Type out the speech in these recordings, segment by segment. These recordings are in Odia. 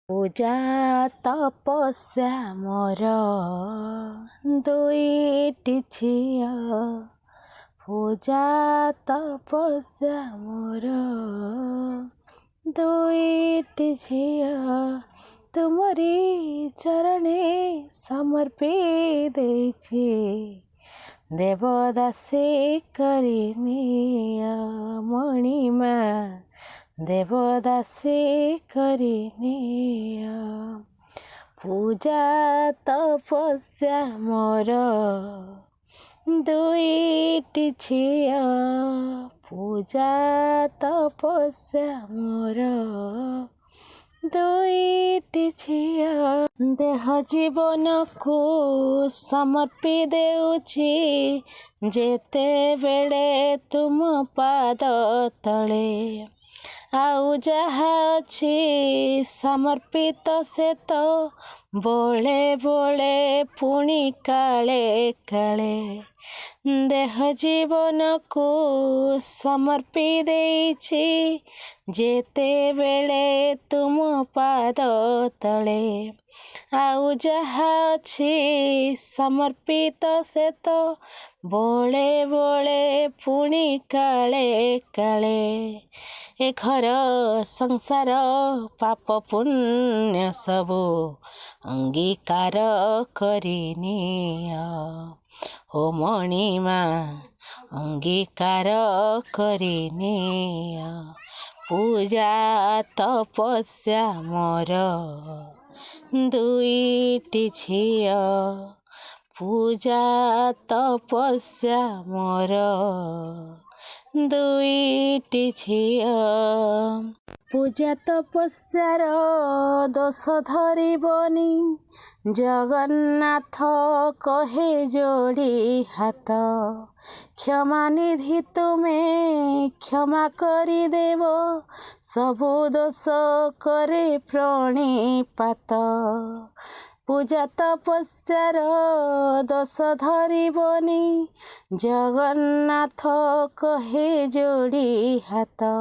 ପୂଜା ତପସ୍ୟା ମୋର ଦୁଇଟି ଝିଅ, ପୂଜା ତପସ୍ୟା ମୋର ଦୁଇଟି ଝିଅ, ତୁମରି ଚରଣେ ସମର୍ପି ଦେଇଛି, ଦେବଦାସୀ କରିନିଅ ମଣିମା, ଦେବଦାସୀ କରିନିଅ। ପୂଜା ତପସ୍ୟା ମୋର ଦୁଇଟି ଝିଅ, ପୂଜା ତପସ୍ୟା ମୋର ଦୁଇଟି ଝିଅ। ଦେହ ଜୀବନକୁ ସମର୍ପି ଦେଉଛି ଯେତେବେଳେ ତୁମ ପାଦ ତଳେ, ଆଉ ଯାହା ଅଛି ସମର୍ପିତ ସେ ତ ବଳେ ବଳେ ପୁଣି କାଳେ କାଳେ। ଦେହ ଜୀବନକୁ ସମର୍ପି ଦେଇଛି ଯେତେବେଳେ ତୁମ ପାଦ ତଳେ, ଆଉ ଯାହା ଅଛି ସମର୍ପିତ ସେ ତ ବଳେ ବଳେ ପୁଣି କାଳେ କାଳେ। ଏ ଘର ସଂସାର ପାପ ପୁଣ୍ୟ ସବୁ ଅଙ୍ଗୀକାର କରିନିଅ ହୋ ମଣିମା, ଅଙ୍ଗୀକାର କରିନିଅ। ପୂଜା ତପସ୍ୟା ମୋର ଦୁଇଟି ଝିଅ, ପୂଜା ତପସ୍ୟା ମୋର ଦୁଇଟି ଝିଅ। ପୂଜା ତପସ୍ୟାର ଦୋଷ ଧରିବନି, ଜଗନ୍ନାଥ କହେ ଯୋଡ଼ି ହାତ। କ୍ଷମା ନିଧି ତୁମେ କ୍ଷମା କରିଦେବ, ସବୁ ଦୋଷ କରେ ପ୍ରଣିପାତ। ପୂଜା ତପସ୍ୟାର ଦୋଷ ଧରିବନି, ଜଗନ୍ନାଥ କହେ ଯୋଡ଼ି ହାତ।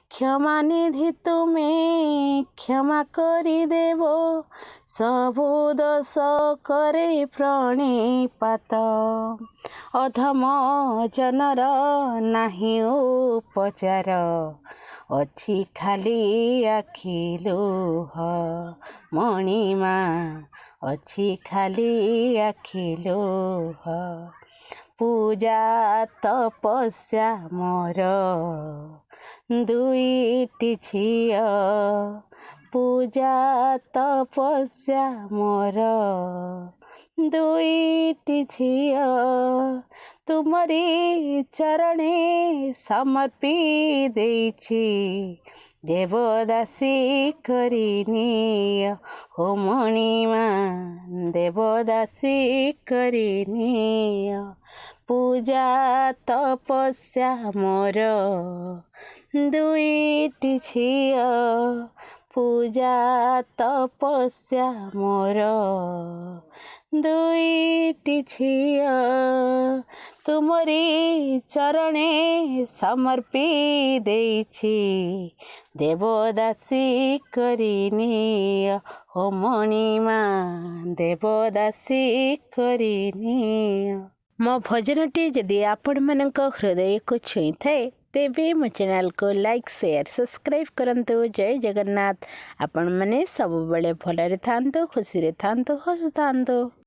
କ୍ଷମା ନିଧି ତୁମେ କ୍ଷମା କରିଦେବ, ସବୁ ଦୋଷ କରେ ପ୍ରଣିପାତ। ଅଧମ ଜନର ନାହିଁ ଉପଚାର, ଅଛି ଖାଲି ଆଖି ଲୁହ ମଣିମା, ଅଛି ଖାଲି ଆଖି ଲୁହ। ପୂଜା ତପସ୍ୟା ମୋର ଦୁଇଟି ଝିଅ, ପୂଜା ତପସ୍ୟା ମୋର ଦୁଇଟି ଝିଅ, ତୁମରି ଚରଣେ ସମର୍ପି ଦେଇଛି, ଦେବଦାସୀ କରିନିଅ ହୋ ମଣିମା, ଦେବଦାସୀ କରିନିଅ। ପୂଜା ତପସ୍ୟା ମୋର ଦୁଇଟି ଝିଅ, ପୂଜା ତପସ୍ୟା ମୋର ଦୁଇଟି ଝିଅ, ତୁମରି ଚରଣେ ସମର୍ପି ଦେଇଛି, ଦେବଦାସୀ କରିନିଅ ହୋ ମଣିମା, ଦେବଦାସୀ କରିନିଅ। ମୋ ଭଜନଟି ଯଦି ଆପଣମାନଙ୍କ ହୃଦୟକୁ ଛୁଇଁଥାଏ, ତେବେ ମୋ ଚ୍ୟାନେଲକୁ ଲାଇକ୍, ସେୟାର, ସବସ୍କ୍ରାଇବ୍ କରନ୍ତୁ। ଜୟ ଜଗନ୍ନାଥ। ଆପଣମାନେ ସବୁବେଳେ ଭଲରେ ଥାଆନ୍ତୁ, ଖୁସିରେ ଥାଆନ୍ତୁ, ହସୁଥାନ୍ତୁ।